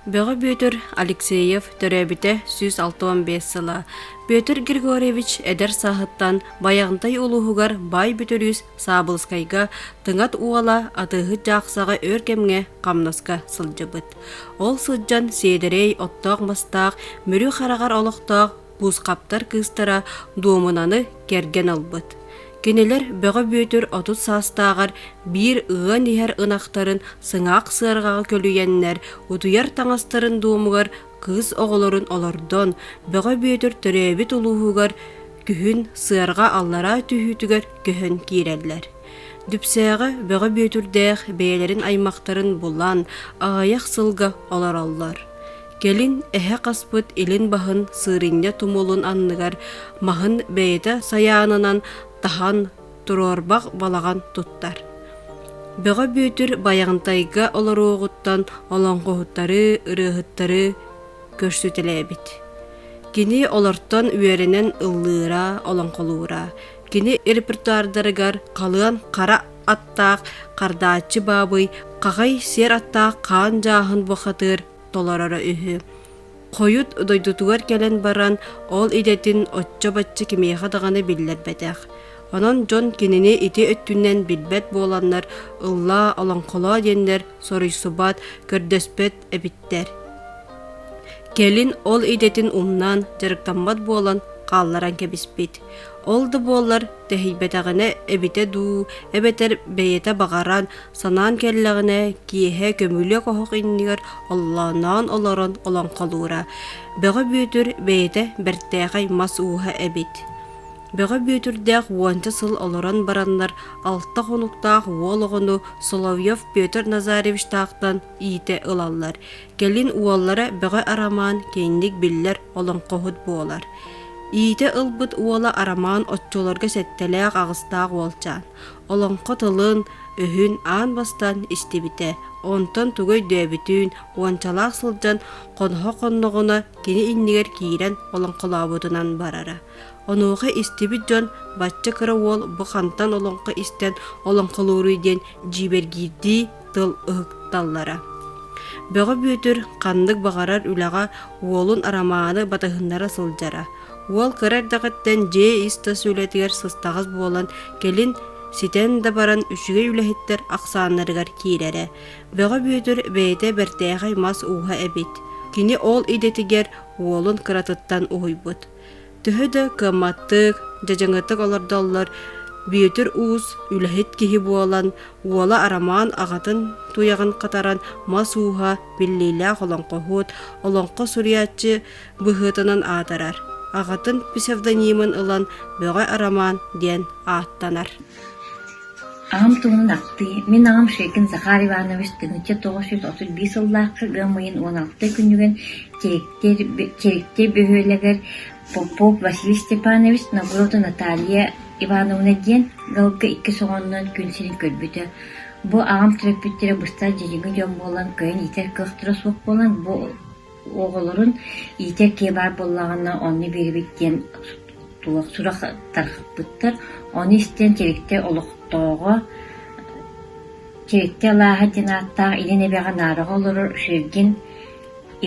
Бөҕө Бүөтүр Алексеев төрөөбүтэ 165 сыла. Бүөтүр Григорьевич эдэр сааһыттан Байаҕантай улууһугар Баай Бүтүрүүс Саабылыскайга Тыҥат уола атыыһыт дьаахсаҕа өр кэмҥэ хамнаска сылдьыбыт. Ол сылдьан сиэдэрэй оттоох-мастаах Мүрү хараҕар олохтоох Куусхаптар кыыстара Дуомунаны кэргэн ылбыт. Кинилэр Бөҕө Бүөтүр 30 саастааҕар биир ыан иһэр ынахтарын сыҥаах сыарҕаҕа көлүйэннэр, утуйар таҥастарын дуомугар кыыс оҕолорун олордон, Бөҕө Бүөтүр төрөөбүт улууһугар күһүн сыарҕа аллараа түһүүтүгэр көһөн киирэллэр. Дүпсээҕэ Бөҕө Бүөтүрдээх бэйэлэрин аймахтарын булан, аҕыйах сылга олороллор. Кэлин эһэ хаспыт илин баһын сыырынньа тумулун анныгар маһын бэйэтэ сайаанынан таһан туруорбах балаҕан туттар. Бөҕө Бүөтүр Байаҕантайга олоруоҕуттан олоҥхоһуттары, ырыаһыттары көрсүтэлээбит. Кини олортон үөрэнэн ыллыыра, олоҥхолуура. Кини репертуардарыгар халыан хара аттаах Хардааччы Баабый, хахай сиэр аттаах Хаан Дьааһын бухатыыр толороро үһү. Хойут дойдутугар кэлэн баран, ол идэтин оччо-бачча кимиэхэ даҕаны биллэрбэтэх. Онон дьон кинини ити өттүнэн билбэт буоланнар ыллаа, олоҥхолоо диэннэр соруйсубат, көрдөспөт эбиттэр. Кэлин ол идэтин умнан, дьарыктаммат буолан хаалларан кэбиспит. Ол да буоллар тэһийбэтэҕинэ эбитэ дуу, эбэтэр бэйэтэ баҕаран, санаан кэллэҕинэ, киэһэ көмүлүөк оһох иннигэр оллооноон олорон олоҥхолуура. Бөҕө Бүөтүр бэйэтэ бэртээхэй мас ууһа эбит. Бөҕө Бүөтүрдээх уонча сыл олорон бараннар алта хонуктаах уол оҕону Соловьев Петр Назаревичтаахтан иитэ ылаллар. Кэлин уоллара Бөҕө Арамаан киэҥник биллэр олоҥхоһут буолар. Иитэ ылбыт уола Арамаан оччолорго сэттээх-аҕыстаах уолчаан. Олоҥхо тылын, өһүн аан бастаан истибитэ, онтон тугу өйдөөбүтүн, уончалаах сылдьан хоноһо хонноҕуна кини иннигэр киирэн олоҥхолообутунан барара. Онуоха истибит дьон бачча кыра уол бу хантан олоҥхо истэн олоҥхолууруй диэн дьиибэргиирдии тыл ыһыкталлара. Бөҕө Бүөтүр ханнык баҕарар үлэҕэ уолун Арамааны батыһыннара сылдьара. Уол кыра эрдэҕиттэн дьиэ ис-тас үлэтигэр сыстаҕас буолан, кэлин ситэн да баран үчүгэй үлэһиттэр ахсааннарыгар киирэрэ. Бөҕө Бүөтүр бэйэтэ бэртээхэй мас ууһа эбит. Кини ол идэтигэр уолун кыратыттан уһуйбут. Төһө да кыамматтык, дьадьаҥытык олордоллор, Бүөтүр уус үлэһит киһи буолан, уола Арамаан аҕатын туйаҕын хатаран мас ууһа, биллиилээх олоҥхоһут, олоҥхо суруйааччы быһыытынан аатырар. Аҕатын псевдонимын ылан Бөҕө Арамаан диэн ааттанар. Аҕам туһунан ахтыы Мин аҕам Шейкин Захар Иванович 1931 сыллаахха ыам ыйын 16 күнүгэр Теректер бөһүөлэгэр Попов Василий Степанович Нагроту Наталья Ивановна диэн ыалга иккис оҕоннон күн сирин көрбүтэ. Бу аҕам төрөппүттэрэ быстах дьидьиҥи дьон буолан кыайан иитэр кыахтара суох буолан бу оҕолорун иитэр киһи баар буоллаҕына онно биэрэбит диэн туох сурах тарҕаппыттар. Ону истэн Чэриктэй олохтооҕо Чэриктэй алааһа диэн ааттаах Илин Эбэҕэ Наараҕа олорор Шергин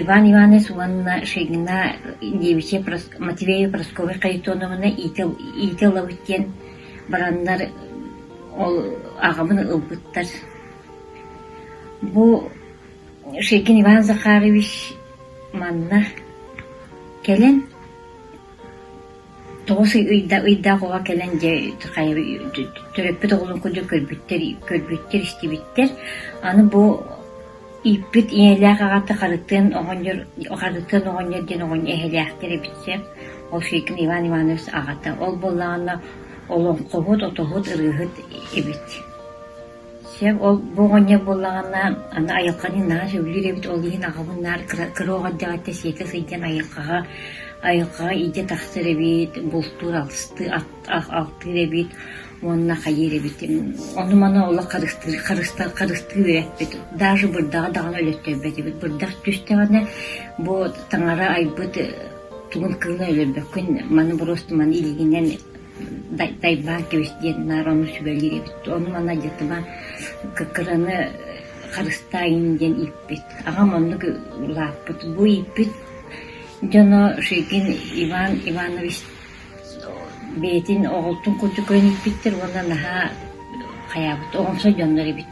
Иван Иванович уонна Шегина Девичья Матвеева Прасковья Харитоновна иитэ иитэ ылабыт диэн бараннар ол аҕабын ылбыттар. Бу Шегин Иван Захарович манна кэлэн тоҕус ыйдаах оҕо кэлэн дьэ төрөппүт оҕолорун курдук көрбүттэр, көрбүттэр, истибиттэр. Аны бу ииппит ийэлээх аҕата Харытыан оҕонньор Харытыан оҕонньор диэн оҕонньор эһэлээхтэр эбит сөп. Ол Шейкин Иван Иванович аҕата. Ол буоллаҕына олоҥхоһут, отоһут, ырыаһыт эбит. Сөп, ол бу оҕонньор буоллаҕына, аны айылҕаны наһаа сөбүлүүр эбит, ол иһин аҕабын наар кыра, кыра оҕо эрдэҕиттэн сиэтэ сылдьан айылҕаҕа, айылҕаҕа илдьэ тахсар эбит, бултуур, алыстыы, алтыыр эбит уонна хайыыр эбит. Ону-маны олох харыстыыр, харыстар, харыстыы үөрэппит. Даже бырдаҕы даҕаны өлөттөрбөт эбит. Бырдах түстэҕинэ, бу таҥара айбыт тугун кыылын өлөрбөккүн, маны боруоста маны илиигинэн дайбаан кэбис диэн наар ону сүбэлиир эбит. Ону манна дьытыма кыраны харыстаайын диэн ииппит. Аҕам оннук улааппыт. Бу ииппит дьоно Шейкин Иван Иванович бэйэтин оҕолтун курдук көрөн ииппиттэр уонна наһаа хайаабыт оҕомсой дьоннор эбит.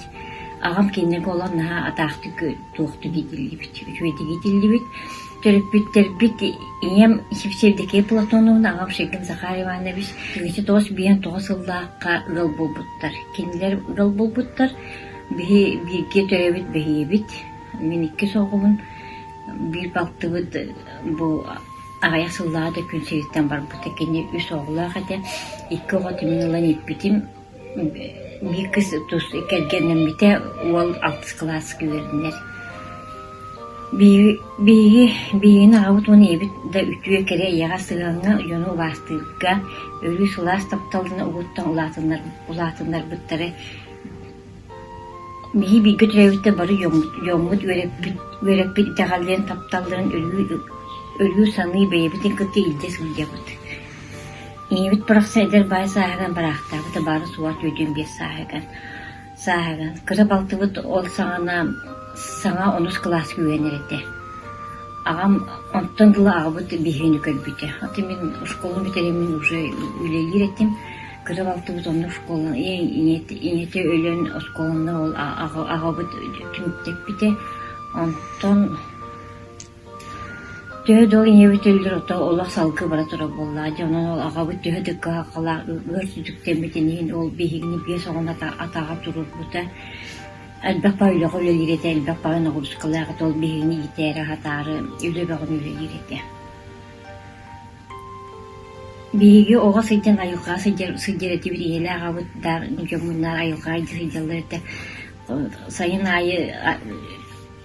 Аҕам кинилэргэ олох наһаа атаахтык туохтук иитиллибит, үчүгэйдик иитиллибит. Төрөппүттэрбит ийэм Евдокия Платоновна, аҕам Шейкин Захар Иванович 1959 сыллаахха ыал буолбуттар. Кинилэр ыал буолбуттар. Биһи бииргэ төрөөбүт бэһиэбит. Мин иккис оҕобун. Биир балтыбыт бу аҕыйах сыллааҕы да күн сириттэн барбыта. Кини үс оҕолоох этэ. Икки оҕо тимин ылан ииппитим. Биир кыыс тус кэргэннэммитэ, уол алтыс кылааска үөрэнэр. Биһиги биһигини аҕабыт уонна ийэбит да үтүө кэрэ эйэҕэс сыһыаҥҥа дьону убаастыырга, өрүү сылаас тапталынан угуттан улаатыннарбыттара Биһи бииргэ төрөөбүттэр бары дьоммут үөрэппит үөрэппит итэҕэллэрин, тапталларын өрүү өрүү саныы бэйэбитин кытта илдьэ сылдьабыт. Ийэбит барахсан эдэр баай сааһыгар бараахтаабыта баара-суоҕа 45 сааһыгар. Сааһыгар. Кыра балтыбыт ол саҕана саҥа онус кылааска үөрэнэр этэ. Аҕам онтон ыла аҕабыт биһигини көрбүтэ. Аты мин школаны бүтэрэммин уже үлэлиир этим. Кыра балтыбыт онно школа ийэтэ өлөн оскуоланы ол аҕабыт түмүктэппитэ. Онтон төһө да ол ийэбит өллөр ото олох салгыы бара турар буоллаҕа дьэ онон ол аҕабыт төһө да кыһалҕалаах ыар сүтүктэммитин иһин ол биһигини биэс оҕону атаҕар туруорбута. Элбэх баҕа үлэҕэ үлэлиир этэ, элбэх баҕа ноҕуруускалаах этэ, ол биһигини иитээри аһатаары үлэ бөҕөнү үлэлиир этэ. Биһиги оҕо сылдьан айылҕаҕа сылдьар сылдьар этибит, ийэлээх аҕабыт даар дьоммунаар айылҕаҕа илдьэ сылдьаллар этэ. Сайын аайы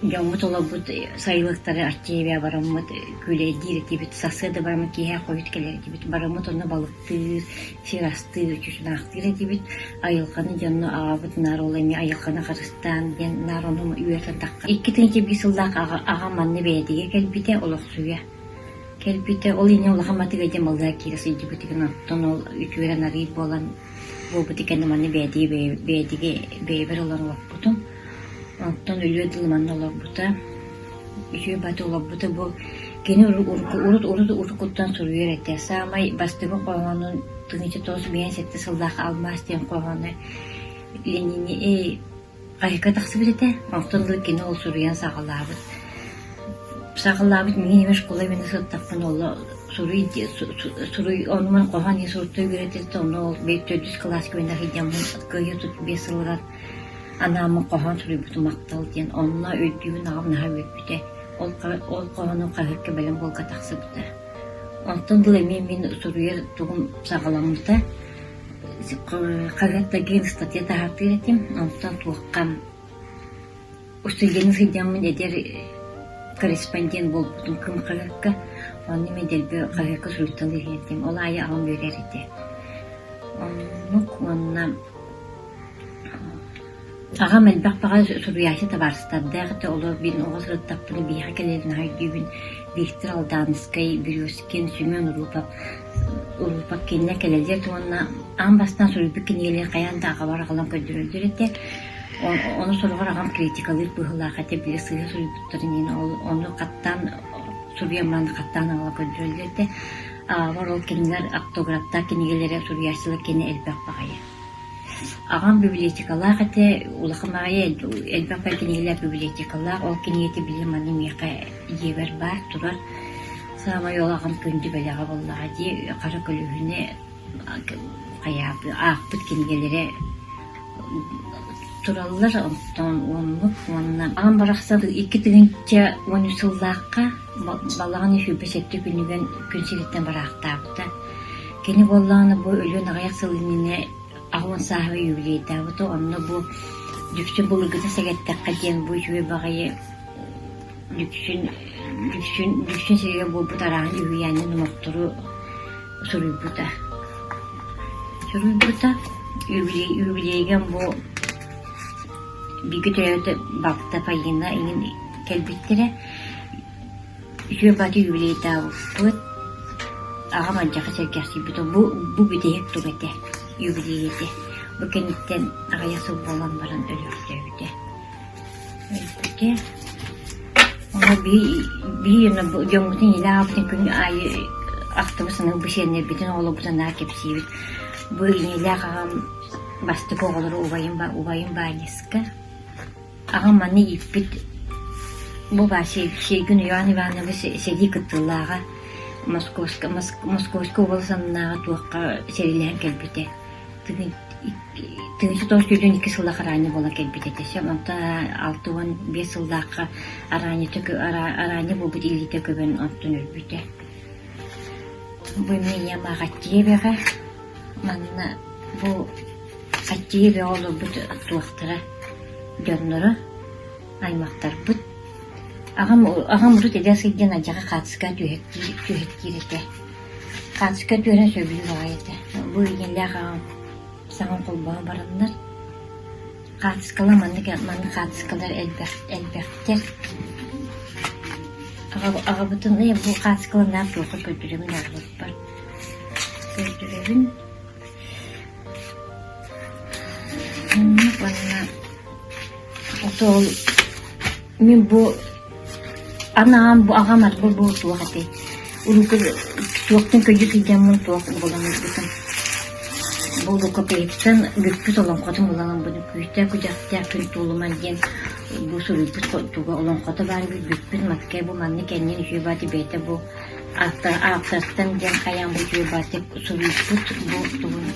дьоммут олорбут сайылыктары Арчиевия бараммыт күүлэйдиир этибит, сарсыарда бараммыт киэһэ хойут кэлэр этибит. Бараммыт онно балыктыыр, сир астыыр, чучунаахтыыр этибит. Айылҕаны дьонно аҕабыт наар ол эмиэ айылҕаны харыстаан диэн наар ону үөрэтэн тахха. 2002 сыллаах аҕам манна бэйэтигэр кэлбитэ, олохсуйа. Кэлбитэ, ол инньэ улахан матыга дьэ маллара киирэ сылдьыбытыгын оттон ол үтүөрэн арыый буолан буолбут кэннэ манна бэйэтиги бэйэтиги бэйэбэр ылан олорбутум. Онтон өлүө дылы манна олорбута. Үчүгэй баты олорбута бу кини урут урут уруккуттан суруйар этэ. Саамай бастакы хоһоонун 1957 сыллаах «Алмаас» диэн хоһоону Ленини Хаһыакка тахсыбыт этэ, онтон ыла кини ол суруйан саҕалаабыт. Саҕалаабыт миигин эмиэ школа мин сыттахпына оло суруй суруй онуман хоһоон иһин суруттуу үөрэтэртэ онно ол биир төрдүс кылааска үөрэнэ сылдьаммын кыайыы 35 сылыгар анааммын хоһоон суруйбутум махтал диэн онно өйдүүбүн аҕам наһаа үөрбүтэ. Ол ол хоһоонум хаһыакка бэлэм буолга тахсыбыта. Онтон ыла эмиэ мин суруйар тугум саҕаламмыта. Хаһыаттарга ыстатыйа таһаартыыр этим, онтон туохха устудьуоннуу сылдьаммын эдэр корреспондент буолбутум Кым хаһыакка, онно мин дэлби хаһыакка суруйталыыр этим, ол аайы аҕам үөрэр этэ. Оннук уонна Аҕам элбэх баҕа суруйааччы табаарыстардаах этэ, олор мин оҕо сырыттахпына биһиэхэ кэлэрин наһаа өйдүүбүн. Виктор Алданскай, Березкин, Семен Урупов, Урупов кинилэр кэлэллэр уонна аан бастаан суруйбут кинигэлэрин хайаан да аҕабар аҕалан көрдөрөллөр этэ. Ону сороҕор аҕам критикалыыр быһыылаах этэ, били сыыһа суруйбуттарын иһин ол ону хаттаан суруйан баран хаттаан аҕала көрдөрөллөр этэ. Аҕабар ол кинилэр автографтаах кинигэлэрэ суруйааччылар кини элбэх баҕайы. Аҕам библиотекалаах этэ, улахан аҕайы элбэх бары кинигэлээх библиотекалаах, ол кинигэтэ били маны миэхэ дьиэбэр баар турар. Саамай ол аҕам күндү бэлэҕэ буоллаҕа дии, хара көлөһүнэ хайаабы аахпыт кинигэлэрэ тураллар, онтон оннук уонна аҕам барахсан 2013 сыллаахха балаҕан 27 күнүгэр күн сириттэн бараахтаабыта. Кини буоллаҕына бу өлүөн аҕыйах сыл иннинэ 80 сааһыгар юбилейдаабыта, онно бу Дүпсүн былыргыта сэгэттэххэ диэн бу үчүгэй баҕайы Дүпсүн Дүпсүн Дүпсүн сиригэр буолбут арааһын үһүйээнин номохтору суруйбута. Суруйбута. Юбилей юбилейга бу бииргэ төрөөбүт балта Фаина иҥин кэлбиттэрэ. Үтүө бааты юбилейдаабыппыт. Аҕам алдьархай сэргэхсийбитэ. Бу, бу бүтэһик тук этэ, юбилей этэ. Бу кэнниттэн аҕыйах сыл буолан баран өлөөхтөөбүтэ. Өлбүтэ. Ону биир дьоммутун илэ аҕабытын күн аайы ахтыбыт саныыбыт сиэннэрбитин оҕолорбутун наар кэпсиибит. Бу ийэлээх аҕам бастакы оҕолоро убайым убайым Баанньыска. Аҕам манна ииппит бу Сергин Иван Иванович сэрии кыттыылааҕа Московскай Московскай уобалас аннынааҕы туохха сэриилэһэн кэлбитэ. Тыһыынча 922 сыллаах араанньа буола кэлбит этэ. Онтон 65 сыллаахха араанньа буолбут илиитэ көбөн онтон өлбүтэ. Бу эмиэ ийэм аах Аттиевэҕэ манна бу Аттиевэҕэ олорбут туохтара дьонноро аймахтарбыт. Аҕам аҕам урут эдэр сылдьан адьаҕа хаатыска түһэттиир этэ. Хаатыска түһэрин сөбүлүүр аҕай этэ. Бу ийэлээх аҕам саҥа холбоһон бараннар хаатыскалар маннык маннык хаатыскалар элбэх элбэхтэр. Аҕабытын бу хаатыскалар наар туохха көрдөрөбүн аҕабыппар көрдөрөбүн. Оннук уонна отол мин бу анаан бу аҕам арба бу туох этэй урукку туохтан көдьү сылдьаммын туох булан ылбытым бу рукопиһыттан бүппүт олоҥхотун булан ылбытым күүстээх күдьэхтээх күн туолуман диэн бу суруйбут туга олоҥхото баар эбит бүппүт маткай бу маннык кэннин үчүгэй бааты бэйэтэ бу ааптартан диэн хайаан бу үчүгэй бааты суруйбут бу тугун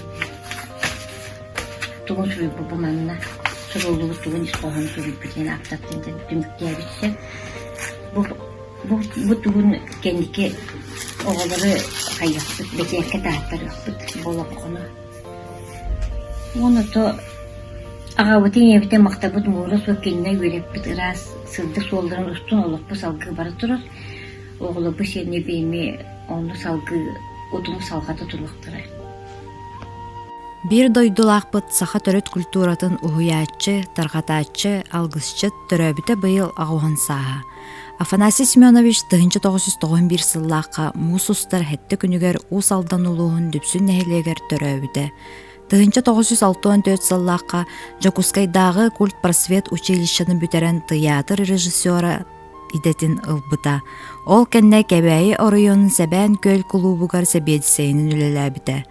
тугун суруйбут бу манна суруллубут тугун ис хоһоон суруйбут диэн ааптартан диэн түмүктээбитсэ бу бу бу тугун кэнники оҕолору хайыахпыт бэчээккэ таһааттарыахпыт бу олоҥхону уонна то аҕабытын ийэбитин махтабыт муура суох кинилэр үөрэппит ыраас сырдык суолларын устун олохпут салгыы бара турар оҕолорбут сиэннэрбит эмиэ онно салгыы утуму салҕата туруохтара. Биир дойдулаахпыт саха төрүт культуратын уһуйааччы, тарҕатааччы, алгысчыт төрөөбүтэ быйыл аҕуһун сааһа. Афанасий Семенович 1991 сыллаахха муус устар сэттэ күнүгэр Уус Алдан улууһун Дүпсүн нэһилиэгэр төрөөбүтэ. 1964 сыллаахха Дьокуускайдааҕы культпросвет училищены бүтэрэн тыйаатыр режиссера идэтин ылбыта. Ол кэннэ Кэбээйи оройуонун Сэбээн Күөл кулуубугар сэбиэдиссэйинэн үлэлээбитэ.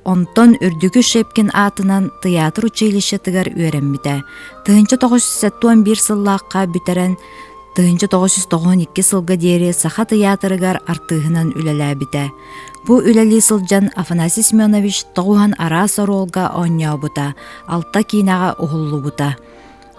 Онтон Үрдүкү Щепкин аатынан тыйаатыр училищетыгар үөрэммитэ. 1971 сыллаахха бүтэрэн 1992 сылга диэри Саха тыйаатырыгар артыыһынан үлэлээбитэ. Бу үлэлии сылдьан Афанасий Семенович тоҕуһан араас оруолга оонньообута, алта киинэҕэ уһуллубута.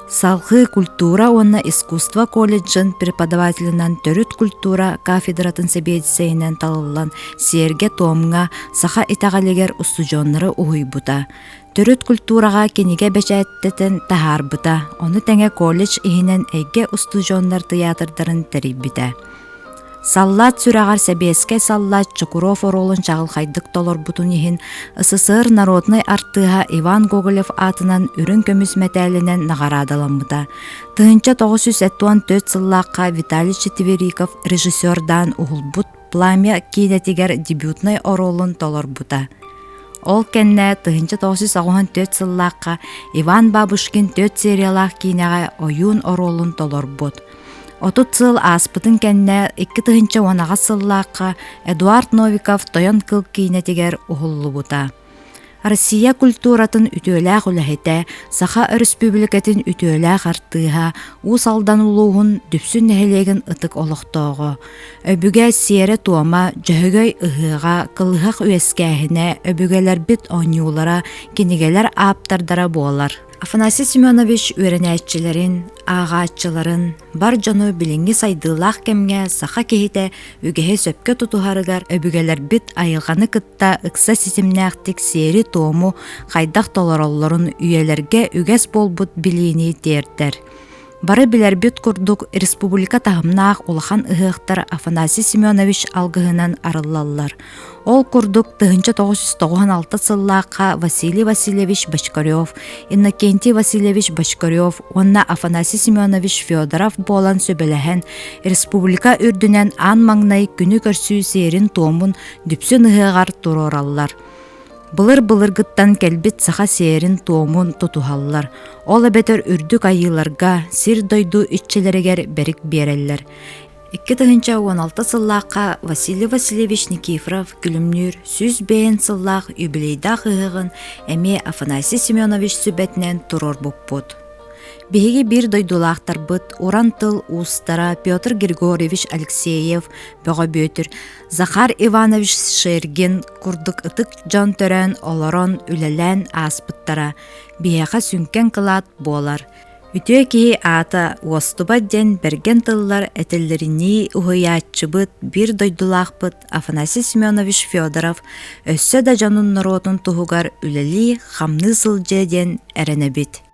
Салгыы культура уонна искусство колледжын преподавателинэн төрүт культура кафедратын сэбиэдиссэйинэн талыллан сиэргэ-туомҥа, саха итэҕэлигэр устудьуоннары уһуйбута. Төрүт культураҕа кинигэ бэчээттэтэн таһаарбыта, ону тэҥэ колледж иһинэн эйгэ устудьуоннар тыйаатырдарын тэрийбитэ. Саллаат сүрэҕэр сэбиэскэй саллаат Чокуров оруолун чаҕылхайдык толорбутун иһин СССР народнай артыыһа Иван Гоголев аатынан үрүҥ көмүс мэтээлинэн наҕараадаламмыта. 1974 сыллаахха Виталий Четвериков режиссердаан уһулбут «Пламя» киинэтигэр дебютнай оруолун толорбута. Ол кэннэ 1984 сыллаахха Иван Бабушкин түөрт сериялаах киинэҕэ ойуун оруолун толорбут. 30 сыл ааспытын кэннэ 2018 сыллаахха Эдуард Новиков Тойон кыл киинэтигэр уһуллубута. Россия культуратын үтүөлээх үлэһитэ, Саха Өрөспүүбүлүкэтин үтүөлээх артыыһа, Уус Алдан улууһун Дүпсүн нэһилиэгин ытык олохтооҕо. Өбүгэ сиэрэ-туома, Дьөһөгөй ыһыаҕа, кылыһах үөскээһинэ, өбүгэлэрбит оонньуулара, кинигэлэр ааптардара буолар. Афанасий Семенович үөрэнээччилэрин, ааҕааччыларын, бар дьону билиҥҥи сайдыылаах кэмҥэ саха киһитэ үгэһи сөпкө тутуһарыгар өбүгэлэрбит айылҕаны кытта ыкса ситимнээхтик сиэри-туому хайдах толороллорун үйэлэргэ үгэс буолбут билиини тиэрдэр. Бары билэрбит курдук, республика таһымнаах улахан ыһыахтар Афанасий Семенович алгыһынан арыллаллар. Ол курдук 1996 сыллаахха Василий Васильевич Бочкарев, Иннокентий Васильевич Бочкарев уонна Афанасий Семенович Федоров буолан сүбэлэһэн, республика үрдүнэн аан маҥнай күнү көрсүү сиэрин-туомун Дүпсүн ыһыаҕар туруораллар. Былыр-былыргыттан кэлбит саха сиэрин-туомун тутуһаллар, ол эбэтэр үрдүк айыыларга, сир-дойду иччилэригэр бэрик биэрэллэр. 2016 сыллаахха Василий Васильевич Никифоров Күлүмнүүр 105 сыллаах юбилейдаах ыһыаҕын эмиэ Афанасий Семенович сүбэтинэн туруорбуппут. Биһиги биир дойдулаахтарбыт уран тыл уустара Петр Григорьевич Алексеев, Бөҕө Бүөтүр, Захар Иванович Шергин курдук ытык дьон төрөөн олорон үлэлээн ааспыттара биһиэхэ сүҥкэн кылаат буолар. Үтүө киһи аата уостубат диэн бэргэн тыллар этэллэринии уһуйааччыбыт, биир дойдулаахпыт Афанасий Семенович Федоров өссө да дьонун норуотун туһугар үлэлии-хамныы сылдьыа диэн эрэнэбит.